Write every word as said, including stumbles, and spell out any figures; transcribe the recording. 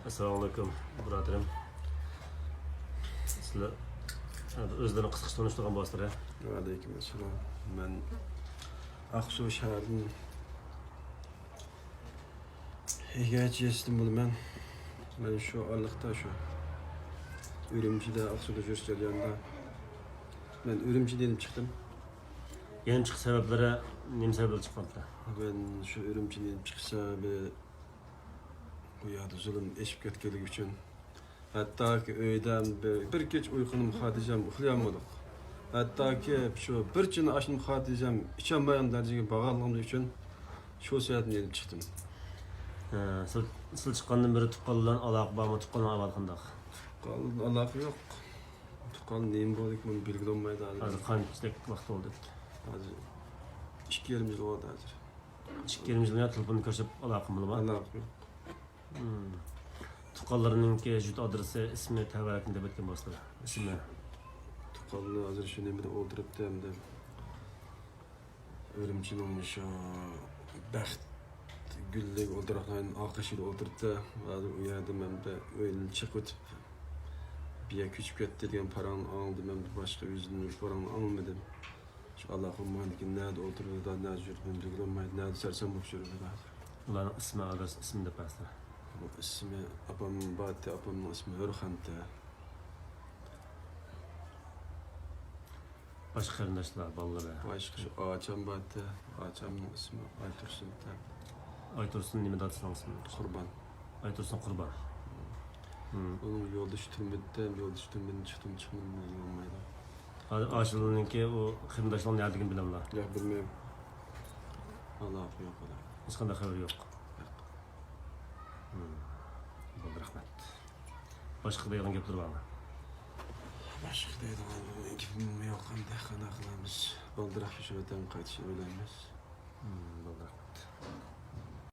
ئەسسالامۇئەلەيكۇم، بۇرادىرىم. سىلەر ئۆزلىرىنى قىسقىچە تونۇشتۇرغان بولسىلەر. ۋەئەلەيكۇم ئەسسالام. مەن ئاقسۇ شەھىرىدىن، ئېگەرچى يېزىدىن بولىمەن. مەن شۇ ئارىلىقتا، شۇ ئۈرۈمچىدە، ئاقسۇدا يۈرۈش جەريانىدا مەن ئۈرۈمچىدىن يېنىپ چىقتىم. يېنىپ چىقىش سەۋەبلىرى، نېمە سەۋەبلەر چىققانتى؟ مەن شۇ ئۈرۈمچىدىن يېنىپ چىقىش سەۋەبى، بۇ يەردە زۇلۇم ئېشىپ كەتكەنلىكى ئۈچۈن، ھەتتاكى ئۆيدە بىر، بىر كېچە ئۇيقۇنىمۇ خاتىرجەم ئۇخلىيالمىدۇق. ھەتتاكى شۇ بىر چىنە ئاشنىمۇ خاتىرجەم ئىچەلمەيدىغان دەرىجىگە بارغانلىقىم ئۈچۈن شۇ سەۋەبتىن يېنىپ چىقتىم. ھە، سىل-، سىلەر چىققاندىن بېرى تۇغقانلار بىلەن ئالاقە بارمۇ؟ تۇغقانلار ئەھۋالى قانداق؟ تۇغقان ئالاقە يوق. تۇغقان نېمە بولدى، بۇنى بىلگىلى بولمايدۇ ھازىر. ھازىر قانچىلىك ۋاقىت بولدى؟ ھازىر ئىككى يېرىم يىل بولدى ھازىر. ئىككى يېرىم يىل يا تېلېفوندا كۆرۈشۈپ ئالاقە بولىدۇ؟ ئالاقە يوق. مم. تۇغقانلىرىنىڭكى يۇرت ئادرېسى، ئىسمى، تەۋەلىكىنى دەپ ئۆتكەن بولسىلا، ئىسمى. تۇغقانلار ھازىر شۇ نېمىدە ئولتۇرۇپتۇ ئەمدى. ئۈرۈمچىنىڭ شۇ بەخت گۈللۈك ئولتۇراقلارنىڭ ئارقىسىدا ئولتۇرۇپتۇ. ھازىر ئۇ يەردە مەن بىر ئۆيدىن چىقىۋېتىپ، بۇ يەرگە كۆچۈپ كەتتى دېگەن پاراڭنى ئاڭلىدىم. مەن باشقا ئۆزىدىن پاراڭنى ئاڭلىمىدىم. شۇ ئالاقە بولمىغاندىكىن نەدە ئولتۇرىدۇ، نەدە يۈرىدۇ، بىلگىلى بولمايدۇ، نەدە سەرسان بولۇپ يۈرىدۇ ھازىر. ئۇلارنىڭ ئىسمى، ئادرېسى، ئىسمىنى دەپ بەرسىلە. بۇ ئىسمى، ئاپام بارتى، ئاپامنىڭ ئىسمى ھۆرخانتى. باشقا قېرىنداشلار، بالىلىرى؟ باشقا شۇ ئاچام بارتى، ئاچامنىڭ ئىسمى ئايتۇرسۇن. ئايتۇرسۇن نېمە دادىسىنىڭ ئىسمى؟ قۇربان. ئايتۇرسۇن قۇربان. مم. ئۇنىڭ يولدىشى تۈرمىدە، يولدىشى تۈرمىدىن چىقتىمۇ چىقمىدىمۇ بىلمەيدۇ. ھازىر ئاشۇلارنىڭكى ئۇ قېرىنداشلىرىنىڭ نەدىكىنى بىلەملا؟ ياق، بىلمەيمەن. ئالاقە يوق ئۇلار. ھېچقانداق خەۋەر يوق؟ ياق. مم. بولدى، رەھمەت. باشقا دەيدىغان گەپلىرى بارمۇ؟ باشقا دەيدىغان گېپىم يوق، ئەمدى قانداق قىلىمىز؟ بالدۇرراق شۇ ۋەتەنگە قايتىشنى ئويلايمىز. مم، بولدى، رەھمەت.